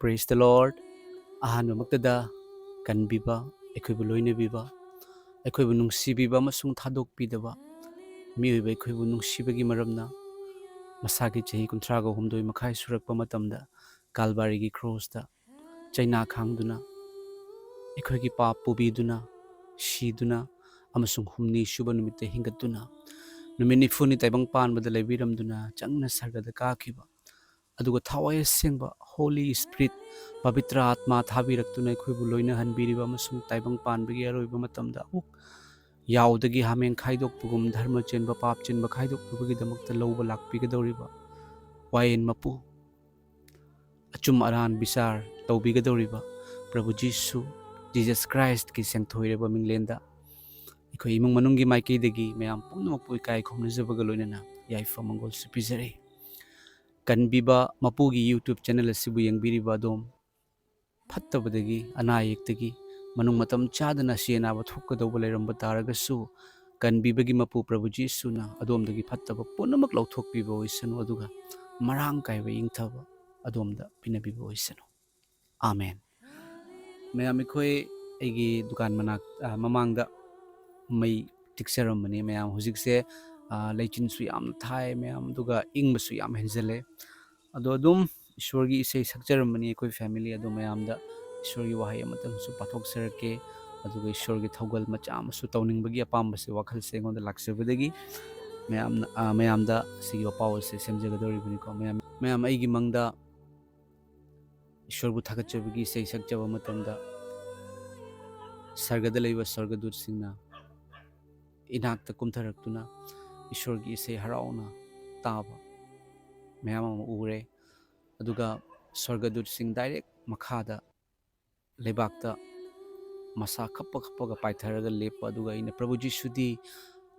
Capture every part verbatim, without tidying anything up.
Praise the Lord. ꯑꯍꯥꯟꯕꯃꯛꯇꯗ ꯀꯟꯕꯤꯕ, ꯑꯩꯈꯣꯏꯕꯨ ꯂꯣꯏꯅꯕꯤꯕ, ꯑꯩꯈꯣꯏꯕꯨ ꯅꯨꯡꯁꯤꯕꯤꯕ ꯑꯃꯁꯨꯡ ꯊꯥꯗꯣꯛꯄꯤꯗꯕ ꯃꯤꯑꯣꯏꯕ ꯑꯩꯈꯣꯏꯕꯨ ꯅꯨꯡꯁꯤꯕꯒꯤ ꯃꯔꯝꯅ ꯃꯁꯥꯒꯤ ꯆꯍꯤ ꯀꯨꯟꯊ꯭ꯔꯥꯒ ꯍꯨꯝꯗꯣꯏ ꯃꯈꯥꯏ ꯁꯨꯔꯛꯄ ꯃꯇꯝꯗ ꯀꯥꯜꯕꯥꯔꯤꯒꯤ ꯀ꯭ꯔꯣꯁꯇ ꯆꯩꯅꯥ ꯈꯥꯡꯗꯨꯅ ꯑꯩꯈꯣꯏꯒꯤ ꯄꯥꯞ ꯄꯨꯕꯤꯗꯨꯅ, ꯁꯤꯗꯨꯅ ꯑꯃꯁꯨꯡ ꯍꯨꯝꯅꯤ ꯁꯨꯕ ꯅꯨꯃꯤꯠꯇ ꯍꯤꯡꯒꯠꯇꯨꯅ ꯅꯨꯃꯤꯠ ꯅꯤꯐꯨꯅꯤ ꯇꯥꯏꯕꯪ ꯄꯥꯟꯕꯗ ꯂꯩꯕꯤꯔꯝꯗꯨꯅ ꯆꯪꯅ ꯁꯔꯒꯗ ꯀꯥꯈꯤꯕ, ꯑꯗꯨꯒ ꯊꯋꯥꯏ ꯑꯁꯦꯡꯕ Holy Spirit, ꯄꯕꯤꯇ꯭ꯔ ꯑꯥꯠꯃꯥ ꯊꯥꯕꯤꯔꯛꯇꯨꯅ ꯑꯩꯈꯣꯏꯕꯨ ꯂꯣꯏꯅꯍꯟꯕꯤꯔꯤꯕ ꯑꯃꯁꯨꯡ ꯇꯥꯏꯕꯪ ꯄꯥꯟꯕꯒꯤ ꯑꯔꯣꯏꯕ ꯃꯇꯝꯗ ꯑꯃꯨꯛ ꯌꯥꯎꯗꯒꯤ ꯍꯥꯃꯦꯡ ꯈꯥꯏꯗꯣꯛꯄꯒꯨꯝ ꯙꯔꯃ ꯆꯦꯟꯕ ꯄꯥꯞ ꯆꯦꯟꯕ ꯈꯥꯏꯗꯣꯛꯅꯕꯒꯤꯗꯃꯛꯇ ꯂꯧꯕ ꯂꯥꯛꯄꯤꯒꯗꯧꯔꯤꯕ ꯋꯥꯌꯦꯟ ꯃꯄꯨ, ꯑꯆꯨꯝ ꯑꯔꯥꯟ ꯕꯤꯆꯥꯔ ꯇꯧꯕꯤꯒꯗꯧꯔꯤꯕ ꯄ꯭ꯔꯚꯨ ꯖꯤꯁꯨ, Jesus Christꯀꯤ ꯁꯦꯡꯊꯣꯏꯔꯕ ꯃꯤꯡꯂꯦꯟꯗ ꯑꯩꯈꯣꯏ ꯏꯃꯨꯡ ꯃꯅꯨꯡꯒꯤ ꯃꯥꯏꯀꯩꯗꯒꯤ ꯃꯌꯥꯝ ꯄꯨꯝꯅꯃꯛꯄꯨ ꯏꯀꯥꯏ ꯈꯨꯝꯅꯖꯕꯒ ꯂꯣꯏꯅꯅ ꯌꯥꯏꯐ ꯃꯪꯒꯣꯜꯁꯨ ꯄꯤꯖꯔꯤ꯫ ꯀꯟꯕꯤꯕ ꯃꯄꯨꯒꯤ YouTube channel ꯑꯁꯤꯕꯨ ꯌꯦꯡꯕꯤꯔꯤꯕ ꯑꯗꯣꯝ, ꯐꯠꯇꯕꯗꯒꯤ, ꯑꯅꯥ ꯑꯌꯦꯛꯇꯒꯤ, ꯃꯅꯨꯡ ꯃꯇꯝ ꯆꯥꯗꯅ ꯑꯁꯤ ꯑꯅꯥꯕ ꯊꯣꯛꯀꯗꯧꯕ ꯂꯩꯔꯝꯕ ꯇꯥꯔꯒꯁꯨ, ꯀꯟꯕꯤꯕꯒꯤ ꯃꯄꯨ ꯄ꯭ꯔꯚꯨ ꯖꯤꯁꯨꯅ ꯑꯗꯣꯝꯗꯒꯤ ꯐꯠꯇꯕ ꯄꯨꯝꯅꯃꯛ ꯂꯧꯊꯣꯛꯄꯤꯕ ꯑꯣꯏꯁꯅꯨ, ꯑꯗꯨꯒ ꯃꯔꯥꯡ ꯀꯥꯏꯕ ꯏꯪꯊꯕ ꯑꯗꯣꯝꯗ ꯄꯤꯅꯕꯤꯕ ꯑꯣꯏꯁꯅꯨ꯫ ꯑꯥꯃꯦꯟ꯫ ꯃꯌꯥꯝ, ꯑꯩꯈꯣꯏ ꯑꯩꯒꯤ ꯗꯨꯀꯥꯟ ꯃꯅꯥꯛ-, ꯑ, ꯃꯃꯥꯡꯗ ꯃꯩ ꯇꯤꯛꯆꯔꯝꯕꯅꯤ ꯃꯌꯥꯝ꯫ ꯍꯧꯖꯤꯛꯁꯦ, ꯑ, ꯂꯩꯆꯤꯟꯁꯨ ꯌꯥꯝꯅ ꯊꯥꯏ ꯃꯌꯥꯝ, ꯑꯗꯨꯒ ꯏꯪꯕꯁꯨ ꯌꯥꯝ ꯍꯦꯟꯖꯜꯂꯦ꯫ ꯑꯗꯣ ꯑꯗꯨꯝ ꯏꯁꯣꯔꯒꯤ ꯏꯁꯩ ꯁꯛꯆꯔꯝꯕꯅꯤ ꯑꯩꯈꯣꯏ family꯫ ꯑꯗꯣ ꯃꯌꯥꯝꯗ ꯏꯁꯣꯔꯒꯤ ꯋꯥꯍꯩ ꯑꯃꯇꯪꯁꯨ ꯄꯥꯊꯣꯛꯆꯔꯛꯀꯦ, ꯑꯗꯨꯒ ꯏꯁꯣꯔꯒꯤ ꯊꯧꯒꯜ ꯃꯆꯥ ꯑꯃꯁꯨ ꯇꯧꯅꯤꯡꯕꯒꯤ ꯑꯄꯥꯝꯕꯁꯦ ꯋꯥꯈꯜꯁꯦ ꯑꯩꯉꯣꯟꯗ ꯂꯥꯛꯆꯕꯗꯒꯤ ꯃꯌꯥꯝꯅ, ꯑ, ꯃꯌꯥꯝꯗ ꯑꯁꯤꯒꯤ ꯋꯥꯄꯥꯎ ꯑꯁꯦ ꯁꯦꯝꯖꯒꯗꯧꯔꯤꯕꯅꯤꯀꯣ꯫ ꯃꯌꯥꯝ, ꯃꯌꯥꯝ ꯑꯩꯒꯤ ꯃꯪꯗ ꯏꯁꯣꯔꯕꯨ ꯊꯥꯒꯠꯆꯕꯒꯤ ꯏꯁꯩ ꯁꯛꯆꯕ ꯃꯇꯝꯗ ꯁꯔꯒꯗ ꯂꯩꯕ ꯁ꯭ꯋꯔꯒꯗꯨꯠꯁꯤꯡꯅ ꯏꯅꯥꯛꯇ ꯀꯨꯝꯊꯔꯛꯇꯨꯅ ꯏꯁꯣꯔꯒꯤ ꯏꯁꯩ ꯍꯔꯥꯎꯅ ꯇꯥꯕ ꯃꯌꯥꯝ ꯑꯃ ꯎꯔꯦ꯫ ꯑꯗꯨꯒ ꯁ꯭ꯋꯔꯒꯗꯨꯠꯁꯤꯡ direct ꯃꯈꯥꯗ ꯂꯩꯕꯥꯛꯇ ꯃꯁꯥ ꯈꯞꯄ ꯈꯞꯄꯒ ꯄꯥꯏꯊꯔꯒ ꯂꯦꯞꯄ, ꯑꯗꯨꯒ ꯑꯩꯅ, "ꯄ꯭ꯔꯚꯨ ꯖꯤꯁꯨꯗꯤ,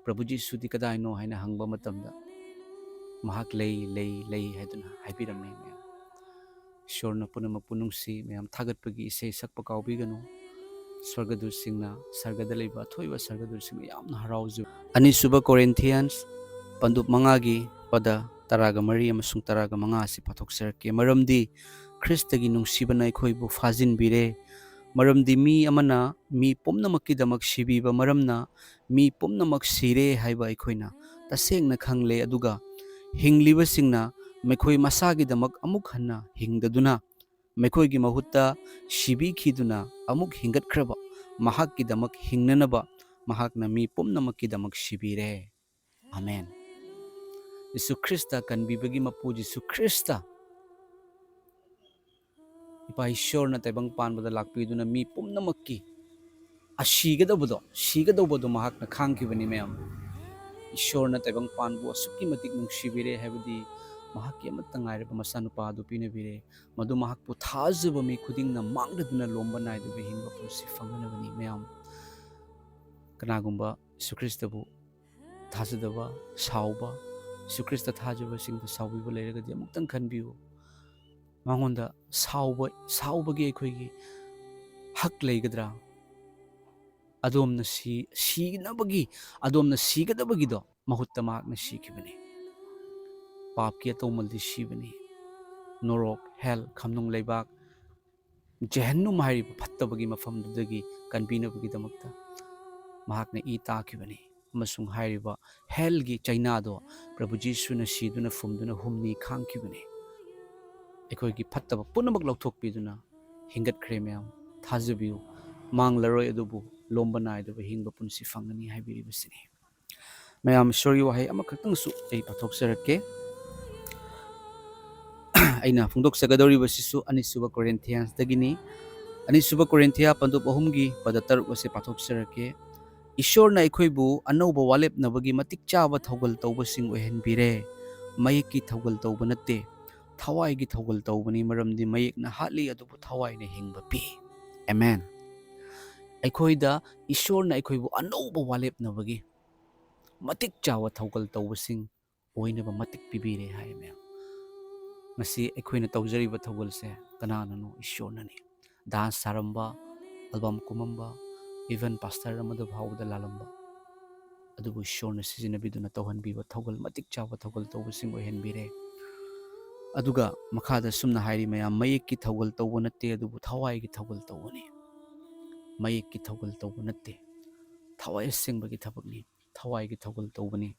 ꯄ꯭ꯔꯚꯨ ꯖꯤꯁꯨꯗꯤ ꯀꯗꯥꯏꯅꯣ?" ꯍꯥꯏꯅ ꯍꯪꯕ ꯃꯇꯝꯗ, "ꯃꯍꯥꯛ ꯂꯩ, ꯂꯩ, ꯂꯩ" ꯍꯥꯏꯗꯨꯅ ꯍꯥꯏꯕꯤꯔꯝꯃꯤ ꯃꯌꯥꯝ꯫ ꯏꯁꯣꯔꯅ ꯄꯨꯝꯅꯃꯛꯄꯨ ꯅꯨꯡꯁꯤ꯫ ꯃꯌꯥꯝ, ꯊꯥꯒꯠꯄꯒꯤ ꯏꯁꯩ ꯁꯛꯄ ꯀꯥꯎꯕꯤꯒꯅꯨ꯫ ꯁ꯭ꯋꯔꯒꯗꯨꯠꯁꯤꯡꯅ ꯁꯔꯒꯗ ꯂꯩꯕ ꯑꯊꯣꯏꯕ ꯁꯔꯒꯗꯨꯠꯁꯤꯡꯅ ꯌꯥꯝꯅ ꯍꯔꯥꯎꯖꯕ꯫ ꯑꯅꯤꯁꯨꯕ Corinthians ꯄꯟꯗꯨꯞ ꯃꯉꯥꯒꯤ ꯄꯗ ꯇꯔꯥꯒ ꯃꯔꯤ ꯑꯃꯁꯨꯡ ꯇꯔꯥꯒ ꯃꯉꯥ ꯑꯁꯤ ꯄꯥꯊꯣꯛꯆꯔꯛꯀꯦ꯫ ꯃꯔꯝꯗꯤ ꯈ꯭ꯔꯤꯁꯇꯒꯤ ꯅꯨꯡꯁꯤꯕꯅ ꯑꯩꯈꯣꯏꯕꯨ ꯐꯥꯖꯤꯟꯕꯤꯔꯦ꯫ ꯃꯔꯝꯗꯤ ꯃꯤ ꯑꯃꯅ ꯃꯤ ꯄꯨꯝꯅꯃꯛꯀꯤꯗꯃꯛ ꯁꯤꯕꯤꯕ ꯃꯔꯝꯅ ꯃꯤ ꯄꯨꯝꯅꯃꯛ ꯁꯤꯔꯦ ꯍꯥꯏꯕ ꯑꯩꯈꯣꯏꯅ ꯇꯁꯦꯡꯅ ꯈꯪꯂꯦ꯫ ꯑꯗꯨꯒ ꯍꯤꯡꯂꯤꯕꯁꯤꯡꯅ ꯃꯈꯣꯏ ꯃꯁꯥꯒꯤꯗꯃꯛ ꯑꯃꯨꯛ ꯍꯟꯅ ꯍꯤꯡꯗꯗꯨꯅ, ꯃꯈꯣꯏꯒꯤ ꯃꯍꯨꯠꯇ ꯁꯤꯕꯤꯈꯤꯗꯨꯅ ꯑꯃꯨꯛ ꯍꯤꯡꯒꯠꯈ꯭ꯔꯕ ꯃꯍꯥꯛꯀꯤꯗꯃꯛ ꯍꯤꯡꯅꯅꯕ ꯃꯍꯥꯛꯅ ꯃꯤ ꯄꯨꯝꯅꯃꯛꯀꯤꯗꯃꯛ ꯁꯤꯕꯤꯔꯦ꯫ ꯑꯃꯦꯟ꯫ ꯖꯤꯁꯨ ꯈ꯭ꯔꯤꯁꯇ ꯀꯟꯕꯤꯕꯒꯤ ꯃꯄꯨ ꯖꯤꯁꯨ ꯈ꯭ꯔꯤꯁꯇ ꯏꯄꯥ ꯏꯁꯣꯔꯅ ꯇꯥꯏꯕꯪ ꯄꯥꯟꯕꯗ ꯂꯥꯛꯄꯤꯗꯨꯅ ꯃꯤ ꯄꯨꯝꯅꯃꯛꯀꯤ ꯑꯁꯤꯒꯗꯧꯕꯗꯣ, ꯁꯤꯒꯗꯧꯕꯗꯣ ꯃꯍꯥꯛꯅ ꯈꯥꯡꯈꯤꯕꯅꯤ ꯃꯌꯥꯝ꯫ ꯏꯁꯣꯔꯅ ꯇꯥꯏꯕꯪ ꯄꯥꯟꯕꯨ ꯑꯁꯨꯛꯀꯤ ꯃꯇꯤꯛ ꯅꯨꯡꯁꯤꯕꯤꯔꯦ ꯍꯥꯏꯕꯗꯤ ꯃꯍꯥꯛꯀꯤ ꯑꯃꯠꯇ ꯉꯥꯏꯔꯕ ꯃꯆꯥꯅꯨꯄꯥ ꯑꯗꯨ ꯄꯤꯅꯕꯤꯔꯦ꯫ ꯃꯗꯨ ꯃꯍꯥꯛꯄꯨ ꯊꯥꯖꯕ ꯃꯤ ꯈꯨꯗꯤꯡꯅ ꯃꯥꯡꯗꯗꯨꯅ ꯂꯣꯝꯕ ꯅꯥꯏꯗꯕ ꯍꯤꯡꯕ ꯄꯨꯟꯁꯤ ꯐꯪꯅꯅꯕꯅꯤ ꯃꯌꯥꯝ꯫ ꯀꯅꯥꯒꯨꯝꯕ ꯖꯤꯁꯨ ꯈ꯭ꯔꯤꯁꯇꯕꯨ ꯊꯥꯖꯗꯕ, ꯁꯥꯎꯕ, ꯖꯤꯁꯨ ꯈ꯭ꯔꯤꯁꯇ ꯊꯥꯖꯕꯁꯤꯡꯗ ꯁꯥꯎꯕꯤꯕ ꯂꯩꯔꯒꯗꯤ ꯑꯃꯨꯛꯇꯪ ꯈꯟꯕꯤꯌꯨ꯫ ꯃꯉꯣꯟꯗ ꯁꯥꯎꯕ, ꯁꯥꯎꯕꯒꯤ ꯑꯩꯈꯣꯏꯒꯤ ꯍꯛ ꯂꯩꯒꯗ꯭ꯔꯥ? ꯑꯗꯣꯝꯅ ꯁꯤ-, ꯁꯤꯅꯕꯒꯤ, ꯑꯗꯣꯝꯅ ꯁꯤꯒꯗꯕꯒꯤꯗꯣ ꯃꯍꯨꯠꯇ ꯃꯍꯥꯛꯅ ꯁꯤꯈꯤꯕꯅꯤ꯫ ꯄꯥꯞꯀꯤ ꯑꯇꯧꯃꯜꯗꯤ ꯁꯤꯕꯅꯤ꯫ ꯅꯣꯔꯣꯛ, ꯍꯦꯜ, ꯈꯝꯅꯨꯡ ꯂꯩꯕꯥꯛ, ꯖꯦꯍꯟꯅꯨꯝ ꯍꯥꯏꯔꯤꯕ ꯐꯠꯇꯕꯒꯤ ꯃꯐꯝꯗꯨꯗꯒꯤ ꯀꯟꯕꯤꯅꯕꯒꯤꯗꯃꯛꯇ ꯃꯍꯥꯛꯅ ꯏ ꯇꯥꯈꯤꯕꯅꯤ꯫ ꯑꯃꯁꯨꯡ ꯍꯥꯏꯔꯤꯕ ꯍꯦꯜꯒꯤ ꯆꯩꯅꯥꯗꯣ ꯄ꯭ꯔꯚꯨ ꯖꯤꯁꯨꯅ ꯁꯤꯗꯨꯅ ꯐꯨꯝꯗꯨꯅ ꯍꯨꯝꯅꯤ ꯈꯥꯡꯈꯤꯕꯅꯤ꯫ ꯑꯩꯈꯣꯏꯒꯤ ꯐꯠꯇꯕ ꯄꯨꯝꯅꯃꯛ ꯂꯧꯊꯣꯛꯄꯤꯗꯨꯅ ꯍꯤꯡꯒꯠꯈ꯭ꯔꯦ ꯃꯌꯥꯝ꯫ ꯊꯥꯖꯕꯤꯌꯨ, ꯃꯥꯡꯂꯔꯣꯏ, ꯑꯗꯨꯕꯨ ꯂꯣꯝꯕ ꯅꯥꯏꯗꯕ ꯍꯤꯡꯕ ꯄꯨꯟꯁꯤ ꯐꯪꯒꯅꯤ ꯍꯥꯏꯕꯤꯔꯤꯕꯁꯤꯅꯤ꯫ ꯃꯌꯥꯝ, ꯏꯁꯣꯔꯒꯤ ꯋꯥꯍꯩ ꯑꯃꯈꯛꯇꯪꯁꯨ ꯑꯩ ꯄꯥꯊꯣꯛꯆꯔꯛꯀꯦ꯫ ꯑꯩꯅ ꯐꯣꯡꯗꯣꯛꯆꯒꯗꯧꯔꯤꯕꯁꯤꯁꯨ ꯑꯅꯤꯁꯨꯕ ꯀꯣꯔꯤꯟꯊꯤꯌꯥꯟꯁꯇꯒꯤꯅꯤ꯫ ꯑꯅꯤꯁꯨꯕ ꯀꯣꯔꯤꯟꯊꯤꯌꯥ ꯄꯟꯗꯨꯞ ꯑꯍꯨꯝꯒꯤ ꯄꯗ ꯇꯔꯨꯛ ꯑꯁꯤ ꯄꯥꯊꯣꯛꯆꯔꯛꯀꯦ꯫ ꯏꯁꯣꯔꯅ ꯑꯩꯈꯣꯏꯕꯨ ꯑꯅꯧꯕ ꯋꯥꯂꯦꯞꯅꯕꯒꯤ ꯃꯇꯤꯛ ꯆꯥꯕ ꯊꯧꯒꯜ ꯇꯧꯕꯁꯤꯡ ꯑꯣꯏꯍꯟꯕꯤꯔꯦ꯫ ꯃꯌꯦꯛꯀꯤ ꯊꯧꯒꯜ ꯇꯧꯕ ꯅꯠꯇꯦ, ꯊꯋꯥꯏꯒꯤ ꯊꯧꯒꯜ ꯇꯧꯕꯅꯤ, ꯃꯔꯝꯗꯤ ꯃꯌꯦꯛꯅ ꯍꯥꯠꯂꯤ, ꯑꯗꯨꯕꯨ ꯊꯋꯥꯏꯅ ꯍꯤꯡꯕ ꯄꯤ꯫ ꯑꯦꯃꯦꯟ꯫ ꯑꯩꯈꯣꯏꯗ ꯏꯁꯣꯔꯅ ꯑꯩꯈꯣꯏꯕꯨ ꯑꯅꯧꯕ ꯋꯥꯂꯦꯞꯅꯕꯒꯤ ꯃꯇꯤꯛ ꯆꯥꯕ ꯊꯧꯒꯜ ꯇꯧꯕꯁꯤꯡ ꯑꯣꯏꯅꯕ ꯃꯇꯤꯛ ꯄꯤꯕꯤꯔꯦ ꯍꯥꯏ ꯃꯌꯥꯝ꯫ ꯉꯁꯤ ꯑꯩꯈꯣꯏꯅ ꯇꯧꯖꯔꯤꯕ ꯊꯧꯒꯜꯁꯦ ꯀꯅꯥꯅꯅꯣ? ꯏꯁꯣꯔꯅꯅꯤ꯫ ꯗꯥꯟꯁ ꯁꯥꯔꯝꯕ, ꯑꯜꯕꯝ ꯀꯨꯝꯃꯝꯕ, even ꯄꯥꯁꯇꯔ ꯑꯃꯗ ꯐꯥꯎꯕꯗ ꯂꯥꯜꯂꯝꯕ, ꯑꯗꯨꯕꯨ ꯏꯁꯣꯔꯅ ꯁꯤꯖꯤꯟꯅꯕꯤꯗꯨꯅ ꯇꯧꯍꯟꯕꯤꯕ ꯊꯧꯒꯜ, ꯃꯇꯤꯛ ꯆꯥꯕ ꯊꯧꯒꯜ ꯇꯧꯕꯁꯤꯡ ꯑꯣꯏꯍꯟꯕꯤꯔꯦ꯫ ꯑꯗꯨꯒ ꯃꯈꯥꯗ ꯁꯨꯝꯅ ꯍꯥꯏꯔꯤ ꯃꯌꯥꯝ, "ꯃꯌꯦꯛꯀꯤ ꯊꯧꯒꯜ ꯇꯧꯕ ꯅꯠꯇꯦ, ꯑꯗꯨꯕꯨ ꯊꯋꯥꯏꯒꯤ ꯊꯧꯒꯜ ꯇꯧꯕꯅꯤ"꯫ ꯃꯌꯦꯛꯀꯤ ꯊꯧꯒꯜ ꯇꯧꯕ ꯅꯠꯇꯦ, ꯊꯋꯥꯏ ꯑꯁꯦꯡꯕꯒꯤ ꯊꯕꯛꯅꯤ, ꯊꯋꯥꯏꯒꯤ ꯊꯧꯒꯜ ꯇꯧꯕꯅꯤ꯫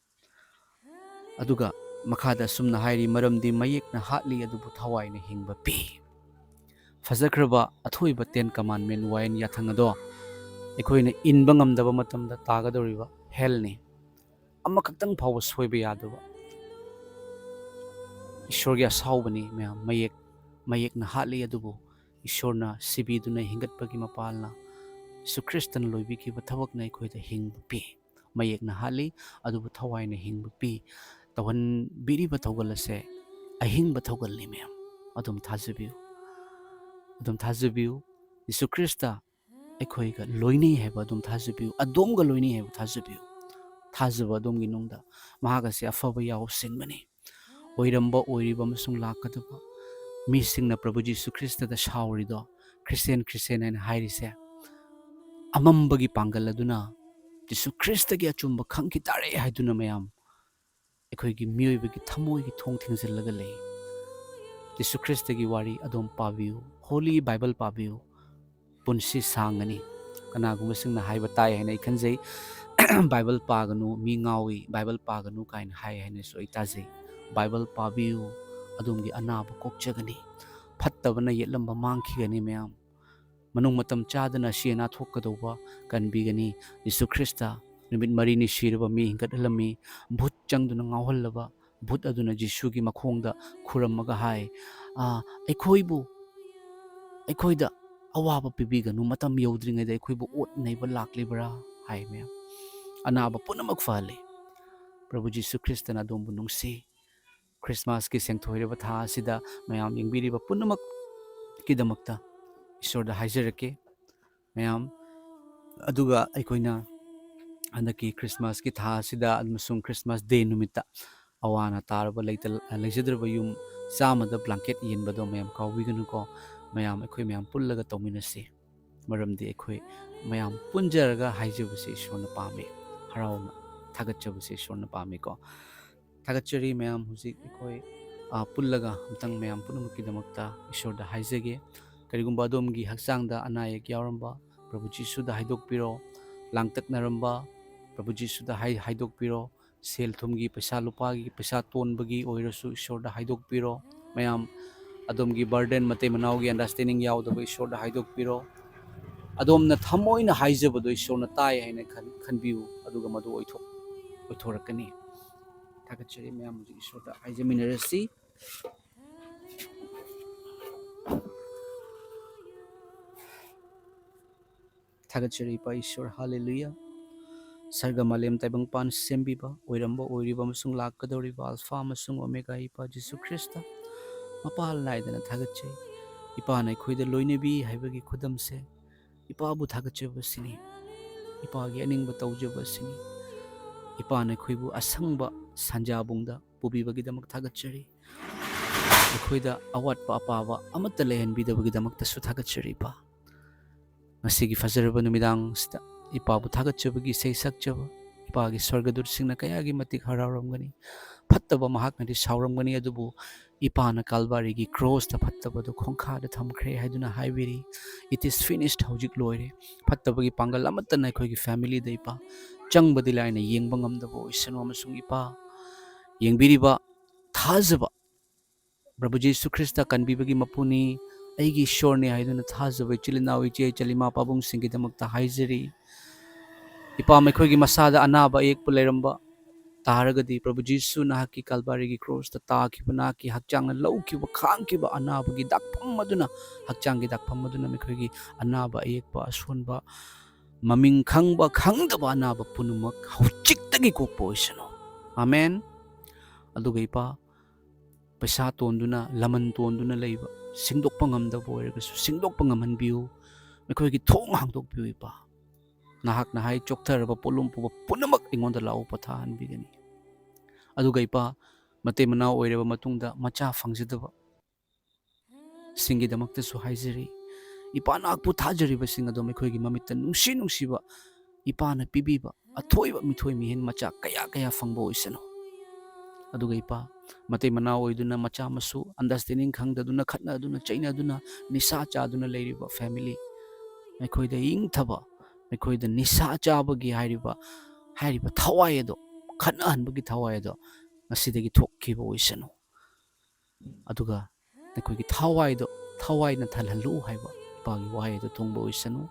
ꯑꯗꯨꯒ ꯃꯈꯥꯗ ꯁꯨꯝꯅ ꯍꯥꯏꯔꯤ, "ꯃꯔꯝꯗꯤ ꯃꯌꯦꯛꯅ ꯍꯥꯠꯂꯤ, ꯑꯗꯨꯕꯨ ꯊꯋꯥꯏꯅ ꯍꯤꯡꯕ ꯄꯤ"꯫ ꯐꯖꯈ꯭ꯔꯕ ꯑꯊꯣꯏꯕ Ten Commandment ꯋꯥꯌꯦꯜ ꯌꯥꯊꯪ ꯑꯗꯣ ꯑꯩꯈꯣꯏꯅ ꯏꯟꯕ ꯉꯝꯗꯕ ꯃꯇꯝꯗ ꯇꯥꯒꯗꯧꯔꯤꯕ hellꯅꯤ꯫ ꯑꯃꯈꯛꯇꯪ ꯐꯥꯎꯕ ꯁꯣꯏꯕ ꯌꯥꯗꯕ ꯏꯁꯣꯔꯒꯤ ꯑꯁꯥꯎꯕꯅꯤ ꯃꯌꯥꯝ꯫ ꯃꯌꯦꯛ, ꯃꯌꯦꯛꯅ ꯍꯥꯠꯂꯤ, ꯑꯗꯨꯕꯨ ꯏꯁꯣꯔꯅ ꯁꯤꯕꯤꯗꯨꯅ ꯍꯤꯡꯒꯠꯄꯒꯤ ꯃꯄꯥꯜꯅ ꯖꯤꯁꯨ ꯈ꯭ꯔꯤꯁꯇꯅ ꯂꯣꯏꯕꯤꯈꯤꯕ ꯊꯕꯛꯅ ꯑꯩꯈꯣꯏꯗ ꯍꯤꯡꯕ ꯄꯤ꯫ ꯃꯌꯦꯛꯅ ꯍꯥꯠꯂꯤ, ꯑꯗꯨꯕꯨ ꯊꯋꯥꯏꯅ ꯍꯤꯡꯕ ꯄꯤ꯫ ꯇꯧꯍꯟꯕꯤꯔꯤꯕ ꯊꯧꯒꯜ ꯑꯁꯦ ꯑꯍꯤꯡꯕ ꯊꯧꯒꯜꯅꯤ ꯃꯌꯥꯝ꯫ ꯑꯗꯨꯝ ꯊꯥꯖꯕꯤꯌꯨ, ꯑꯗꯨꯝ ꯊꯥꯖꯕꯤꯌꯨ꯫ ꯖꯤꯁꯨ ꯈ꯭ꯔꯤꯁꯇ ꯑꯩꯈꯣꯏꯒ ꯂꯣꯏꯅꯩ ꯍꯥꯏꯕ ꯑꯗꯨꯝ ꯊꯥꯖꯕꯤꯌꯨ, ꯑꯗꯣꯝꯒ ꯂꯣꯏꯅꯩ ꯍꯥꯏꯕ ꯊꯥꯖꯕꯤꯌꯨ꯫ ꯊꯥꯖꯕ ꯑꯗꯣꯝꯒꯤ ꯅꯨꯡꯗ꯫ ꯃꯍꯥꯛ ꯑꯁꯤ ꯑꯐꯕ ꯌꯥꯎꯁꯤꯟꯕꯅꯤ꯫ ꯑꯣꯏꯔꯝꯕ, ꯑꯣꯏꯔꯤꯕ ꯑꯃꯁꯨꯡ ꯂꯥꯛꯀꯗꯕ꯫ ꯃꯤꯁꯤꯡꯅ ꯄ꯭ꯔꯚꯨ ꯖꯤꯁꯨ ꯈ꯭ꯔꯤꯁꯇꯗ ꯁꯥꯎꯔꯤꯗꯣ, "ꯈ꯭ꯔꯤꯁꯇꯦꯟ, ꯈ꯭ꯔꯤꯁꯇꯦꯟ" ꯍꯥꯏꯅ ꯍꯥꯏꯔꯤꯁꯦ, ꯑꯃꯝꯕꯒꯤ ꯄꯥꯡꯒꯜ ꯑꯗꯨꯅ ꯖꯤꯁꯨ ꯈ꯭ꯔꯤꯁꯇꯒꯤ ꯑꯆꯨꯝꯕ ꯈꯪꯈꯤ ꯇꯥꯔꯦ ꯍꯥꯏꯗꯨꯅ ꯃꯌꯥꯝ ꯑꯩꯈꯣꯏꯒꯤ ꯃꯤꯑꯣꯏꯕꯒꯤ ꯊꯃꯣꯏꯒꯤ ꯊꯣꯡ ꯊꯤꯡꯖꯤꯜꯂꯒ ꯂꯩ꯫ ꯖꯤꯁꯨ ꯈ꯭ꯔꯤꯁꯇꯒꯤ ꯋꯥꯔꯤ ꯑꯗꯨꯝ ꯄꯥꯕꯤꯌꯨ, Holy Bible ꯄꯥꯕꯤꯌꯨ, ꯄꯨꯟꯁꯤ ꯁꯥꯡꯒꯅꯤ꯫ ꯀꯅꯥꯒꯨꯝꯕꯁꯤꯡꯅ ꯍꯥꯏꯕ ꯇꯥꯏ ꯍꯥꯏꯅ ꯑꯩ ꯈꯟꯖꯩ, "ꯕꯥꯏꯕꯜ ꯄꯥꯒꯅꯨ, ꯃꯤ ꯉꯥꯎꯏ, ꯕꯥꯏꯕꯜ ꯄꯥꯒꯅꯨ" ꯀꯥꯏꯅ ꯍꯥꯏ ꯍꯥꯏꯅꯁꯨ ꯑꯩ ꯇꯥꯖꯩ꯫ ꯕꯥꯏꯕꯜ ꯄꯥꯕꯤꯌꯨ, ꯑꯗꯣꯝꯒꯤ ꯑꯅꯥꯕ ꯀꯣꯛꯆꯒꯅꯤ꯫ ꯐꯠꯇꯕꯅ ꯌꯦꯠꯂꯝꯕ ꯃꯥꯡꯈꯤꯒꯅꯤ ꯃꯌꯥꯝ꯫ ꯃꯅꯨꯡ ꯃꯇꯝ ꯆꯥꯗꯅ ꯑꯁꯤ ꯑꯅꯥ ꯊꯣꯛꯀꯗꯧꯕ ꯀꯟꯕꯤꯒꯅꯤ꯫ ꯖꯤꯁꯨ ꯈ꯭ꯔꯤꯁꯇ ꯅꯨꯃꯤꯠ ꯃꯔꯤꯅꯤ ꯁꯤꯔꯕ ꯃꯤ ꯍꯤꯡꯒꯠꯍꯜꯂꯝꯃꯤ꯫ ꯚꯨꯠ ꯆꯪꯗꯨꯅ ꯉꯥꯎꯍꯜꯂꯕ ꯚꯨꯠ ꯑꯗꯨꯅ ꯖꯤꯁꯨꯒꯤ ꯃꯈꯣꯡꯗ ꯈꯨꯔꯝꯃꯒ ꯍꯥꯏ, "ꯑꯥ, ꯑꯩꯈꯣꯏꯕꯨ, ꯑꯩꯈꯣꯏꯗ ꯑꯋꯥꯕ ꯄꯤꯕꯤꯒꯅꯨ, ꯃꯇꯝ ꯌꯧꯗ꯭ꯔꯤꯉꯩꯗ ꯑꯩꯈꯣꯏꯕꯨ ꯑꯣꯠ ꯅꯩꯕ ꯂꯥꯛꯂꯤꯕ꯭ꯔꯥ?" ꯍꯥꯏ ꯃꯌꯥꯝ꯫ ꯑꯅꯥꯕ ꯄꯨꯝꯅꯃꯛ ꯐꯍꯜꯂꯤ꯫ ꯄ꯭ꯔꯚꯨ ꯖꯤꯁꯨ ꯈ꯭ꯔꯤꯁꯇꯅ ꯑꯗꯣꯝꯕꯨ ꯅꯨꯡꯁꯤ꯫ ꯈ꯭ꯔꯤꯁꯃꯥꯁꯀꯤ ꯁꯦꯡꯊꯣꯏꯔꯕ ꯊꯥ ꯑꯁꯤꯗ ꯃꯌꯥꯝ ꯌꯦꯡꯕꯤꯔꯤꯕ ꯄꯨꯝꯅꯃꯛꯀꯤꯗꯃꯛꯇ ꯏꯁꯣꯔꯗ ꯍꯥꯏꯖꯔꯛꯀꯦ ꯃꯌꯥꯝ꯫ ꯑꯗꯨꯒ ꯑꯩꯈꯣꯏꯅ ꯍꯟꯗꯛꯀꯤ ꯈ꯭ꯔꯤꯁꯃꯥꯁꯀꯤ ꯊꯥ ꯑꯁꯤꯗ ꯑꯃꯁꯨꯡ ꯈ꯭ꯔꯤꯁꯃꯥꯁ ꯗꯦ ꯅꯨꯃꯤꯠꯇ ꯑꯋꯥ ꯑꯅꯥ ꯇꯥꯔꯕ ꯂꯩꯇ ꯂꯩꯖꯗ꯭ꯔꯕ ꯌꯨꯝ ꯆꯥꯝꯃꯗ blanket ꯌꯦꯟꯕꯗꯣ ꯃꯌꯥꯝ ꯀꯥꯎꯕꯤꯒꯅꯨꯀꯣ꯫ ꯃꯌꯥꯝ, ꯑꯩꯈꯣꯏ ꯃꯌꯥꯝ ꯄꯨꯜꯂꯒ ꯇꯧꯃꯤꯟꯅꯁꯤ꯫ ꯃꯔꯝꯗꯤ ꯑꯩꯈꯣꯏ ꯃꯌꯥꯝ ꯄꯨꯟꯖꯔꯒ ꯍꯥꯏꯖꯕꯁꯦ ꯏꯁꯣꯔꯅ ꯄꯥꯝꯃꯤ, ꯍꯔꯥꯎꯅ ꯊꯥꯒꯠꯆꯕꯁꯦ ꯏꯁꯣꯔꯅ ꯄꯥꯝꯃꯤꯀꯣ꯫ ꯊꯥꯒꯠꯆꯔꯤ ꯃꯌꯥꯝ꯫ ꯍꯧꯖꯤꯛ ꯑꯩꯈꯣꯏ ꯑꯥ, ꯄꯨꯜꯂꯒ ꯑꯝꯇꯪ ꯃꯌꯥꯝ ꯄꯨꯝꯅꯃꯛꯀꯤꯗꯃꯛꯇ ꯏꯁꯣꯔꯗ ꯍꯥꯏꯖꯒꯦ꯫ ꯀꯔꯤꯒꯨꯝꯕ ꯑꯗꯣꯝꯒꯤ ꯍꯛꯆꯥꯡꯗ ꯑꯅꯥ ꯑꯌꯦꯛ ꯌꯥꯎꯔꯝꯕ, ꯄ꯭ꯔꯚꯨ ꯖꯤꯁꯨꯗ ꯍꯥꯏꯗꯣꯛꯄꯤꯔꯣ꯫ ꯂꯥꯡꯇꯛꯅꯔꯝꯕ, ꯄ꯭ꯔꯚꯨ ꯖꯤꯁꯨꯗ ꯍꯥꯏ-, ꯍꯥꯏꯗꯣꯛꯄꯤꯔꯣ꯫ ꯁꯦꯜ ꯊꯨꯝꯒꯤ, ꯄꯩꯁꯥ ꯂꯨꯄꯥꯒꯤ, ꯄꯩꯁꯥ ꯇꯣꯟꯕꯒꯤ ꯑꯣꯏꯔꯁꯨ ꯏꯁꯣꯔꯗ ꯍꯥꯏꯗꯣꯛꯄꯤꯔꯣ꯫ ꯃꯌꯥꯝ ꯑꯗꯣꯝꯒꯤ burden, ꯃꯇꯩ ꯃꯅꯥꯎꯒꯤ understanding ꯌꯥꯎꯗꯕ ꯏꯁꯣꯔꯗ ꯍꯥꯏꯗꯣꯛꯄꯤꯔꯣ꯫ ꯑꯗꯣꯝꯅ ꯊꯃꯣꯏꯅ ꯍꯥꯏꯖꯕꯗꯣ ꯏꯁꯣꯔꯅ ꯇꯥꯏ ꯍꯥꯏꯅ ꯈꯟ-, ꯈꯟꯕꯤꯌꯨ, ꯑꯗꯨꯒ ꯃꯗꯨ ꯑꯣꯏꯊꯣꯛ-, ꯑꯣꯏꯊꯣꯔꯛꯀꯅꯤ꯫ ꯊꯥꯒꯠꯆꯔꯤ꯫ ꯃꯌꯥꯝ ꯍꯧꯖꯤꯛ ꯏꯁꯣꯔꯗ ꯍꯥꯏꯖꯃꯤꯟꯅꯔꯁꯤ꯫ ꯊꯥꯒꯠꯆꯔꯤ ꯏꯄꯥ ꯏꯁꯣꯔ, ꯍꯥꯂꯦꯂꯨꯌꯥ꯫ ꯁꯔꯒ ꯃꯥꯂꯦꯝ ꯇꯥꯏꯕꯪꯄꯥꯟ ꯁꯦꯝꯕꯤꯕ, ꯑꯣꯏꯔꯝꯕ, ꯑꯣꯏꯔꯤꯕ ꯑꯃꯁꯨꯡ ꯂꯥꯛꯀꯗꯧꯔꯤꯕ ꯑꯜꯐꯥ ꯑꯃꯁꯨꯡ ꯑꯣꯃꯦꯒꯥ ꯏꯄꯥ ꯖꯤꯁꯨ ꯈ꯭ꯔꯤꯁꯇ, ꯃꯄꯥꯜ ꯅꯥꯏꯗꯅ ꯊꯥꯒꯠꯆꯩ꯫ ꯏꯄꯥꯅ ꯑꯩꯈꯣꯏꯗ ꯂꯣꯏꯅꯕꯤ ꯍꯥꯏꯕꯒꯤ ꯈꯨꯗꯝꯁꯦ ꯏꯄꯥꯕꯨ ꯊꯥꯒꯠꯆꯕꯁꯤꯅꯤ꯫ ꯏꯄꯥꯒꯤ ꯑꯅꯤꯡꯕ ꯇꯧꯖꯕꯁꯤꯅꯤ꯫ ꯏꯄꯥꯅ ꯑꯩꯈꯣꯏꯕꯨ ꯑꯁꯪꯕ ꯁꯟꯖꯥꯕꯨꯡꯗ ꯄꯨꯕꯤꯕꯒꯤꯗꯃꯛ ꯊꯥꯒꯠꯆꯔꯤ꯫ ꯑꯩꯈꯣꯏꯗ ꯑꯋꯥꯠꯄ ꯑꯄꯥꯕ ꯑꯃꯠꯇ ꯂꯩꯍꯟꯕꯤꯗꯕꯒꯤꯗꯃꯛꯇꯁꯨ ꯊꯥꯒꯠꯆꯔꯤ ꯏꯄꯥ꯫ ꯉꯁꯤꯒꯤ ꯐꯖꯔꯕ ꯅꯨꯃꯤꯗꯥꯡꯁꯤꯗ ꯏꯄꯥꯕꯨ ꯊꯥꯒꯠꯆꯕꯒꯤ ꯏꯁꯩ ꯁꯛꯆꯕ ꯏꯄꯥꯒꯤ ꯁ꯭ꯋꯔꯒꯗꯨꯠꯁꯤꯡꯅ ꯀꯌꯥꯒꯤ ꯃꯇꯤꯛ ꯍꯔꯥꯎꯔꯝꯒꯅꯤ꯫ ꯐꯠꯇꯕ ꯃꯍꯥꯛꯅꯗꯤ ꯁꯥꯎꯔꯝꯒꯅꯤ, ꯑꯗꯨꯕꯨ ꯏꯄꯥꯅ ꯀꯥꯜꯕꯥꯔꯤꯒꯤ ꯀ꯭ꯔꯣꯁꯇ ꯐꯠꯇꯕꯗꯨ ꯈꯣꯡꯈꯥꯗ ꯊꯝꯈ꯭ꯔꯦ ꯍꯥꯏꯗꯨꯅ ꯍꯥꯏꯕꯤꯔꯤ꯫ It is finished, ꯍꯧꯖꯤꯛ ꯂꯣꯏꯔꯦ꯫ ꯐꯠꯇꯕꯒꯤ ꯄꯥꯡꯒꯜ ꯑꯃꯠꯇꯅ ꯑꯩꯈꯣꯏꯒꯤ ꯐꯦꯃꯤꯂꯤꯗ ꯏꯄꯥ ꯆꯪꯕꯗꯤ ꯂꯥꯏꯅ ꯌꯦꯡꯕ ꯉꯝꯗꯕ ꯑꯣꯏꯁꯅꯨ, ꯑꯃꯁꯨꯡ ꯏꯄꯥ ꯌꯦꯡꯕꯤꯔꯤꯕ ꯊꯥꯖꯕ ꯄ꯭ꯔꯚꯨ ꯖꯤꯁꯨ ꯈ꯭ꯔꯤꯁꯇ ꯀꯟꯕꯤꯕꯒꯤ ꯃꯄꯨꯅꯤ, ꯑꯩꯒꯤ ꯏꯁꯣꯔꯅꯤ ꯍꯥꯏꯗꯨꯅ ꯊꯥꯖꯕ ꯏꯆꯤꯜ ꯏꯅꯥꯎ, ꯏꯆꯦ ꯏꯆꯜ, ꯏꯃꯥ ꯄꯥꯕꯨꯡꯁꯤꯡꯒꯤꯗꯃꯛꯇ ꯍꯥꯏꯖꯔꯤ꯫ ꯏꯄꯥ, ꯃꯈꯣꯏꯒꯤ ꯃꯁꯥꯗ ꯑꯅꯥꯕ ꯑꯌꯦꯛꯄ ꯂꯩꯔꯝꯕ ꯇꯥꯔꯒꯗꯤ, ꯄ꯭ꯔꯚꯨ ꯖꯤꯁꯨ ꯅꯍꯥꯛꯀꯤ ꯀꯥꯜꯕꯥꯔꯤꯒꯤ ꯀ꯭ꯔꯣꯁꯇ ꯇꯥꯈꯤꯕ, ꯅꯍꯥꯛꯀꯤ ꯍꯛꯆꯥꯡꯅ ꯂꯧꯈꯤꯕ, ꯈꯥꯡꯈꯤꯕ ꯑꯅꯥꯕꯒꯤ ꯗꯥꯛꯐꯝ ꯑꯗꯨꯅ, ꯍꯛꯆꯥꯡꯒꯤ ꯗꯥꯛꯐꯝ ꯑꯗꯨꯅ ꯃꯈꯣꯏꯒꯤ ꯑꯅꯥꯕ ꯑꯌꯦꯛꯄ, ꯑꯁꯣꯟꯕ, ꯃꯃꯤꯡ ꯈꯪꯕ ꯈꯪꯗꯕ ꯑꯅꯥꯕ ꯄꯨꯝꯅꯃꯛ ꯍꯧꯖꯤꯛꯇꯒꯤ ꯀꯣꯛꯄ ꯑꯣꯏꯁꯅꯨ꯫ ꯑꯃꯦꯟ꯫ ꯑꯗꯨꯒ ꯏꯄꯥ, ꯄꯩꯁꯥ ꯇꯣꯟꯗꯨꯅ, ꯂꯃꯟ ꯇꯣꯟꯗꯨꯅ ꯂꯩꯕ, ꯁꯤꯡꯗꯣꯛꯄ ꯉꯝꯗꯕ ꯑꯣꯏꯔꯒꯁꯨ ꯁꯤꯡꯗꯣꯛꯄ ꯉꯝꯍꯟꯕꯤꯌꯨ꯫ ꯃꯈꯣꯏꯒꯤ ꯊꯣꯡ ꯍꯥꯡꯗꯣꯛꯄꯤꯌꯨ ꯏꯄꯥ꯫ ꯅꯍꯥꯛꯅ ꯍꯥꯏ, ꯆꯣꯛꯊꯔꯕ ꯄꯣꯠꯂꯨꯝ ꯄꯨꯕ ꯄꯨꯝꯅꯃꯛ ꯑꯩꯉꯣꯟꯗ ꯂꯥꯛꯎ, ꯄꯣꯊꯥꯍꯟꯕꯤꯒꯅꯤ꯫ ꯑꯗꯨꯒ ꯏꯄꯥ, ꯃꯇꯩ ꯃꯅꯥꯎ ꯑꯣꯏꯔꯕ ꯃꯇꯨꯡꯗ ꯃꯆꯥ ꯐꯪꯖꯗꯕ ꯁꯤꯡꯒꯤꯗꯃꯛꯇꯁꯨ ꯍꯥꯏꯖꯔꯤ꯫ ꯏꯄꯥ, ꯅꯍꯥꯛꯄꯨ ꯊꯥꯖꯔꯤꯕꯁꯤꯡ ꯑꯗꯣ ꯃꯈꯣꯏꯒꯤ ꯃꯃꯤꯠꯇ ꯅꯨꯡꯁꯤ ꯅꯨꯡꯁꯤꯕ ꯏꯄꯥꯅ ꯄꯤꯕꯤꯕ ꯑꯊꯣꯏꯕ ꯃꯤꯊꯣꯏ ꯃꯤꯍꯦꯟ ꯃꯆꯥ ꯀꯌꯥ ꯀꯌꯥ ꯐꯪꯕ ꯑꯣꯏꯁꯅꯨ꯫ ꯑꯗꯨꯒ ꯏꯄꯥ, ꯃꯇꯩ ꯃꯅꯥꯎ ꯑꯣꯏꯗꯨꯅ ꯃꯆꯥ ꯃꯁꯨ understanding ꯈꯪꯗꯗꯨꯅ, ꯈꯠꯅꯗꯨꯅ, ꯆꯩꯅꯗꯨꯅ, ꯅꯤꯁꯥ ꯆꯥꯗꯨꯅ ꯂꯩꯔꯤꯕ family, ꯃꯈꯣꯏꯗ ꯏꯪꯊꯕ, ꯃꯈꯣꯏꯗ ꯅꯤꯁꯥ ꯆꯥꯕꯒꯤ ꯍꯥꯏꯔꯤꯕ, ꯍꯥꯏꯔꯤꯕ ꯊꯋꯥꯏ ꯑꯗꯣ, ꯈꯠꯅꯍꯟꯕꯒꯤ ꯊꯋꯥꯏ ꯑꯗꯣ ꯉꯁꯤꯗꯒꯤ ꯊꯣꯛꯈꯤꯕ ꯑꯣꯏꯁꯅꯨ꯫ ꯑꯗꯨꯒ ꯅꯈꯣꯏꯒꯤ ꯊꯋꯥꯏꯗꯣ ꯊꯋꯥꯏꯅ ꯊꯜꯍꯜꯂꯨ ꯍꯥꯏꯕ ꯏꯄꯥꯒꯤ ꯋꯥꯍꯩ ꯑꯗꯨ ꯊꯨꯡꯕ ꯑꯣꯏꯁꯅꯨ꯫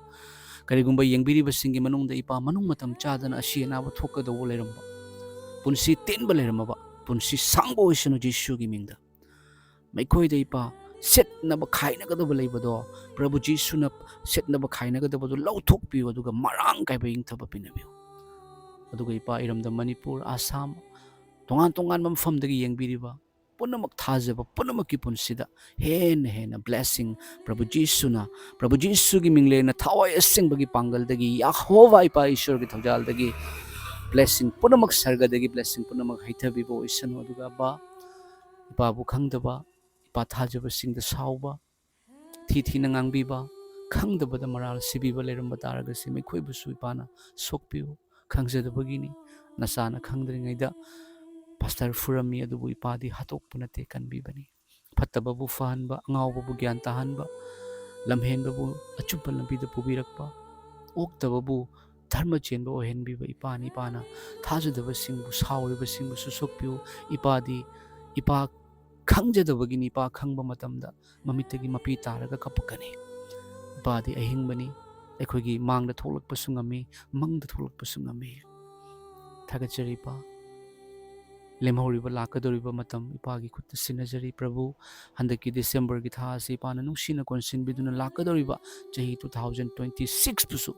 ꯀꯔꯤꯒꯨꯝꯕ ꯌꯦꯡꯕꯤꯔꯤꯕꯁꯤꯡꯒꯤ ꯃꯅꯨꯡꯗ ꯏꯄꯥ, ꯃꯅꯨꯡ ꯃꯇꯝ ꯆꯥꯗꯅ ꯑꯁꯤ ꯑꯅꯥꯕ ꯊꯣꯛꯀꯗꯧꯕ ꯂꯩꯔꯝꯕ, ꯄꯨꯟꯁꯤ ꯇꯦꯟꯕ ꯂꯩꯔꯝꯃꯕ, ꯄꯨꯟꯁꯤ ꯁꯥꯡꯕ ꯑꯣꯏꯁꯅꯨ ꯖꯤꯁꯨꯒꯤ ꯃꯤꯡꯗ꯫ ꯃꯈꯣꯏꯗ ꯏꯄꯥ, ꯁꯦꯠꯅꯕ ꯈꯥꯏꯅꯒꯗꯕ ꯂꯩꯕꯗꯣ, ꯄ꯭ꯔꯚꯨ ꯖꯤꯁꯨꯅ ꯁꯦꯠꯅꯕ ꯈꯥꯏꯅꯒꯗꯕꯗꯣ ꯂꯧꯊꯣꯛꯄꯤꯌꯨ, ꯑꯗꯨꯒ ꯃꯔꯥꯡ ꯀꯥꯏꯕ ꯏꯪꯊꯕ ꯄꯤꯅꯕꯤꯌꯨ꯫ ꯑꯗꯨꯒ ꯏꯄꯥ, ꯏꯔꯝꯗꯝ ꯃꯅꯤꯄꯨꯔ, ꯑꯁꯥꯝ, ꯇꯣꯉꯥꯟ ꯇꯣꯉꯥꯟꯕ ꯃꯐꯝꯗꯒꯤ ꯌꯦꯡꯕꯤꯔꯤꯕ ꯄꯨꯝꯅꯃꯛ, ꯊꯥꯖꯕ ꯄꯨꯝꯅꯃꯛꯀꯤ ꯄꯨꯟꯁꯤꯗ ꯍꯦꯟꯅ ꯍꯦꯟꯅ blessing, ꯄ꯭ꯔꯚꯨ ꯖꯤꯁꯨꯅ, ꯄ꯭ꯔꯚꯨ ꯖꯤꯁꯨꯒꯤ ꯃꯤꯡꯂꯦꯟꯅ ꯊꯋꯥꯏ ꯑꯁꯦꯡꯕꯒꯤ ꯄꯥꯡꯒꯜꯗꯒꯤ, ꯌꯦꯍꯣꯚꯥ ꯏꯄꯥ ꯏꯁꯣꯔꯒꯤ ꯊꯧꯖꯥꯜꯗꯒꯤ blessing ꯄꯨꯝꯅꯃꯛ, ꯁꯔꯒꯗꯒꯤ blessing ꯄꯨꯝꯅꯃꯛ ꯍꯩꯊꯕꯤꯕ ꯑꯣꯏꯁꯅꯨ꯫ ꯑꯗꯨꯒ ꯑꯕꯥ, ꯏꯄꯥꯕꯨ ꯈꯪꯗꯕ, ꯏꯄꯥ ꯊꯥꯖꯕꯁꯤꯡꯗ ꯁꯥꯎꯕ, ꯊꯤ ꯊꯤꯅ ꯉꯥꯡꯕꯤꯕ, ꯈꯪꯗꯕꯗ ꯃꯔꯥꯜ ꯁꯤꯕꯤꯕ ꯂꯩꯔꯝꯕ ꯇꯥꯔꯒꯁꯨ, ꯃꯈꯣꯏꯕꯨꯁꯨ ꯏꯄꯥꯅ ꯁꯣꯛꯄꯤꯌꯨ꯫ ꯈꯪꯖꯗꯕꯒꯤꯅꯤ, ꯅꯆꯥꯅ ꯈꯪꯗ꯭ꯔꯤꯉꯩꯗ ꯄꯥꯁꯇꯔ ꯐꯨꯔꯝꯃꯤ, ꯑꯗꯨꯕꯨ ꯏꯄꯥꯗꯤ ꯍꯥꯠꯇꯣꯛꯄ ꯅꯠꯇꯦ, ꯀꯟꯕꯤꯕꯅꯤ꯫ ꯐꯠꯇꯕꯕꯨ ꯐꯍꯟꯕ, ꯑꯉꯥꯎꯕꯕꯨ ꯒ꯭ꯌꯥꯟ ꯇꯥꯍꯟꯕ, ꯂꯝꯍꯦꯟꯕꯕꯨ ꯑꯆꯨꯝꯕ ꯂꯝꯕꯤꯗ ꯄꯨꯕꯤꯔꯛꯄ, ꯑꯣꯛꯇꯕꯕꯨ ꯙꯔꯃ ꯆꯦꯟꯕ ꯑꯣꯏꯍꯟꯕꯤꯕ ꯏꯄꯥꯅꯤ꯫ ꯏꯄꯥꯅ ꯊꯥꯖꯗꯕꯁꯤꯡꯕꯨ, ꯁꯥꯎꯔꯤꯕꯁꯤꯡꯕꯨꯁꯨ ꯁꯣꯛꯄꯤꯌꯨ꯫ ꯏꯄꯥꯗꯤ, ꯏꯄꯥ ꯈꯪꯖꯗꯕꯒꯤꯅꯤ, ꯏꯄꯥ ꯈꯪꯕ ꯃꯇꯝꯗ ꯃꯃꯤꯠꯇꯒꯤ ꯃꯄꯤ ꯇꯥꯔꯒ ꯀꯞꯄꯛꯀꯅꯤ꯫ ꯏꯄꯥꯗꯤ ꯑꯍꯤꯡꯕꯅꯤ, ꯑꯩꯈꯣꯏꯒꯤ ꯃꯥꯡꯗ ꯊꯣꯛꯂꯛꯄꯁꯨ ꯉꯝꯃꯤ, ꯃꯪꯗ ꯊꯣꯛꯂꯛꯄꯁꯨ ꯉꯝꯃꯤ꯫ ꯊꯥꯒꯠꯆꯔꯤ ꯏꯄꯥ꯫ ꯂꯦꯝꯍꯧꯔꯤꯕ ꯂꯥꯛꯀꯗꯧꯔꯤꯕ ꯃꯇꯝ ꯏꯄꯥꯒꯤ ꯈꯨꯠꯇ ꯁꯤꯟꯅꯖꯔꯤ ꯄ꯭ꯔꯚꯨ꯫ ꯍꯟꯗꯛꯀꯤ ꯗꯤꯁꯦꯝꯕꯔꯒꯤ ꯊꯥ ꯑꯁꯤ ꯏꯄꯥꯅ ꯅꯨꯡꯁꯤꯅ ꯀꯣꯟꯁꯤꯟꯕꯤꯗꯨꯅ ꯂꯥꯛꯀꯗꯧꯔꯤꯕ ꯆꯍꯤ two thousand twenty six ꯄꯨꯁꯨ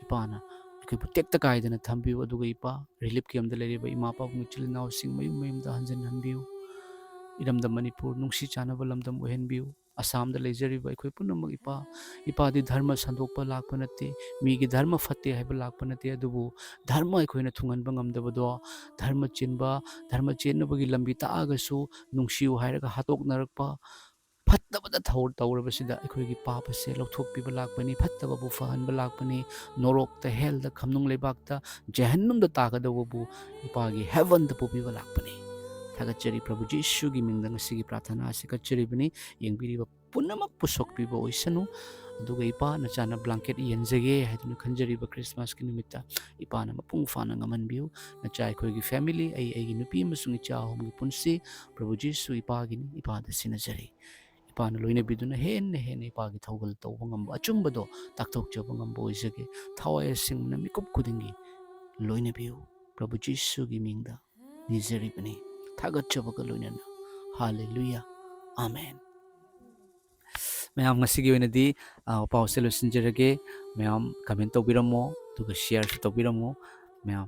ꯏꯄꯥꯅ ꯑꯩꯈꯣꯏꯕꯨ ꯇꯦꯛꯇ ꯀꯥꯏꯗꯅ ꯊꯝꯕꯤꯌꯨ꯫ ꯑꯗꯨꯒ ꯏꯄꯥ, relief camp ꯇ ꯂꯩꯔꯤꯕ ꯏꯃꯥ ꯄꯥꯕꯨꯡ ꯏꯆꯤꯜ ꯏꯅꯥꯎꯁꯤꯡ ꯃꯌꯨꯝ ꯃꯌꯨꯝꯗ ꯍꯟꯖꯤꯟꯍꯟꯕꯤꯌꯨ꯫ ꯏꯔꯝꯗꯝ ꯃꯅꯤꯄꯨꯔ ꯅꯨꯡꯁꯤ ꯆꯥꯟꯅꯕ ꯂꯝꯗꯝ ꯑꯣꯏꯍꯟꯕꯤꯌꯨ꯫ ꯑꯁꯥꯝꯗ ꯂꯩꯖꯔꯤꯕ ꯑꯩꯈꯣꯏ ꯄꯨꯝꯅꯃꯛ ꯏꯄꯥ, ꯏꯄꯥꯗꯤ ꯙꯔꯃ ꯁꯟꯗꯣꯛꯄ ꯂꯥꯛꯄ ꯅꯠꯇꯦ, ꯃꯤꯒꯤ ꯙꯔꯃ ꯐꯠꯇꯦ ꯍꯥꯏꯕ ꯂꯥꯛꯄ ꯅꯠꯇꯦ, ꯑꯗꯨꯕꯨ ꯙꯔꯃ ꯑꯩꯈꯣꯏꯅ ꯊꯨꯡꯍꯟꯕ ꯉꯝꯗꯕꯗꯣ, ꯙꯔꯃ ꯆꯦꯟꯕ, ꯙꯔꯃ ꯆꯦꯟꯅꯕꯒꯤ ꯂꯝꯕꯤ ꯇꯥꯛꯑꯒꯁꯨ ꯅꯨꯡꯁꯤꯌꯨ ꯍꯥꯏꯔꯒ ꯍꯥꯠꯇꯣꯛꯅꯔꯛꯄ, ꯐꯠꯇꯕꯗ ꯊꯧ-, ꯇꯧꯔꯕꯁꯤꯗ ꯑꯩꯈꯣꯏꯒꯤ ꯄꯥꯞ ꯑꯁꯦ ꯂꯧꯊꯣꯛꯄꯤꯕ ꯂꯥꯛꯄꯅꯤ, ꯐꯠꯇꯕꯕꯨ ꯐꯍꯟꯕ ꯂꯥꯛꯄꯅꯤ, ꯅꯣꯔꯣꯛꯇ, hell ꯗ, ꯈꯝꯅꯨꯡ ꯂꯩꯕꯥꯛꯇ, ꯖꯍꯟꯅꯨꯝꯗ ꯇꯥꯒꯗꯧꯕꯕꯨ ꯏꯄꯥꯒꯤ heaven ꯗ ꯄꯨꯕꯤꯕ ꯂꯥꯛꯄꯅꯤ꯫ ꯊꯥꯒꯠꯆꯔꯤ꯫ ꯄ꯭ꯔꯚꯨ ꯖꯤꯁꯨꯒꯤ ꯃꯤꯡꯗ ꯉꯁꯤꯒꯤ ꯄ꯭ꯔꯥꯊꯅꯥ ꯑꯁꯤ ꯀꯠꯆꯔꯤꯕꯅꯤ꯫ ꯌꯦꯡꯕꯤꯔꯤꯕ ꯄꯨꯝꯅꯃꯛꯄꯨ ꯁꯣꯛꯄꯤꯕ ꯑꯣꯏꯁꯅꯨ꯫ ꯑꯗꯨꯒ ꯏꯄꯥ, ꯅꯆꯥꯅ blanket ꯌꯦꯟꯖꯒꯦ ꯍꯥꯏꯗꯨꯅ ꯈꯟꯖꯔꯤꯕ Christmasꯀꯤ ꯅꯨꯃꯤꯠꯇ ꯏꯄꯥꯅ ꯃꯄꯨꯡ ꯐꯥꯅ ꯉꯝꯍꯟꯕꯤꯌꯨ꯫ ꯅꯆꯥ ꯑꯩꯈꯣꯏꯒꯤ family, ꯑꯩ, ꯑꯩꯒꯤ ꯅꯨꯄꯤ ꯑꯃꯁꯨꯡ ꯏꯆꯥ ꯑꯍꯨꯝꯒꯤ ꯄꯨꯟꯁꯤ ꯄ꯭ꯔꯚꯨ ꯖꯤꯁꯨ ꯏꯄꯥꯒꯤꯅꯤ, ꯏꯄꯥꯗ ꯁꯤꯟꯅꯖꯔꯤ꯫ ꯏꯄꯥꯅ ꯂꯣꯏꯅꯕꯤꯗꯨꯅ ꯍꯦꯟꯅ ꯍꯦꯟꯅ ꯏꯄꯥꯒꯤ ꯊꯧꯒꯜ ꯇꯧꯕ ꯉꯝꯕ, ꯑꯆꯨꯝꯕꯗꯣ ꯇꯥꯛꯊꯣꯛꯆꯕ ꯉꯝꯕ ꯑꯣꯏꯖꯒꯦ꯫ ꯊꯋꯥꯏ ꯑꯁꯦꯡꯕꯅ ꯃꯤꯀꯨꯞ ꯈꯨꯗꯤꯡꯒꯤ ꯂꯣꯏꯅꯕꯤꯌꯨ꯫ ꯄ꯭ꯔꯚꯨ ꯖꯤꯁꯨꯒꯤ ꯃꯤꯡꯗ ꯅꯤꯖꯔꯤꯕꯅꯤ, ꯊꯥꯒꯠꯆꯕꯒ ꯂꯣꯏꯅꯅ꯫ ꯍꯥꯂꯦꯂꯨꯌꯥ, ꯑꯥꯃꯦꯟ꯫ ꯃꯌꯥꯝ, ꯉꯁꯤꯒꯤ ꯑꯣꯏꯅꯗꯤ, ꯑ, ꯄꯥꯎꯁꯦ ꯂꯣꯏꯁꯤꯟꯖꯔꯒꯦ꯫ ꯃꯌꯥꯝ comment ꯇꯧꯕꯤꯔꯝꯃꯣ, ꯑꯗꯨꯒ shareꯁꯨ ꯇꯧꯕꯤꯔꯝꯃꯣ ꯃꯌꯥꯝ꯫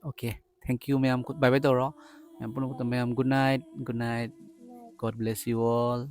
Okay, thank you ꯃꯌꯥꯝ, bye bye ꯇꯧꯔꯣ ꯃꯌꯥꯝ ꯄꯨꯝꯅꯃꯛꯇ꯫ ꯃꯌꯥꯝ, good night, good night, God bless you all.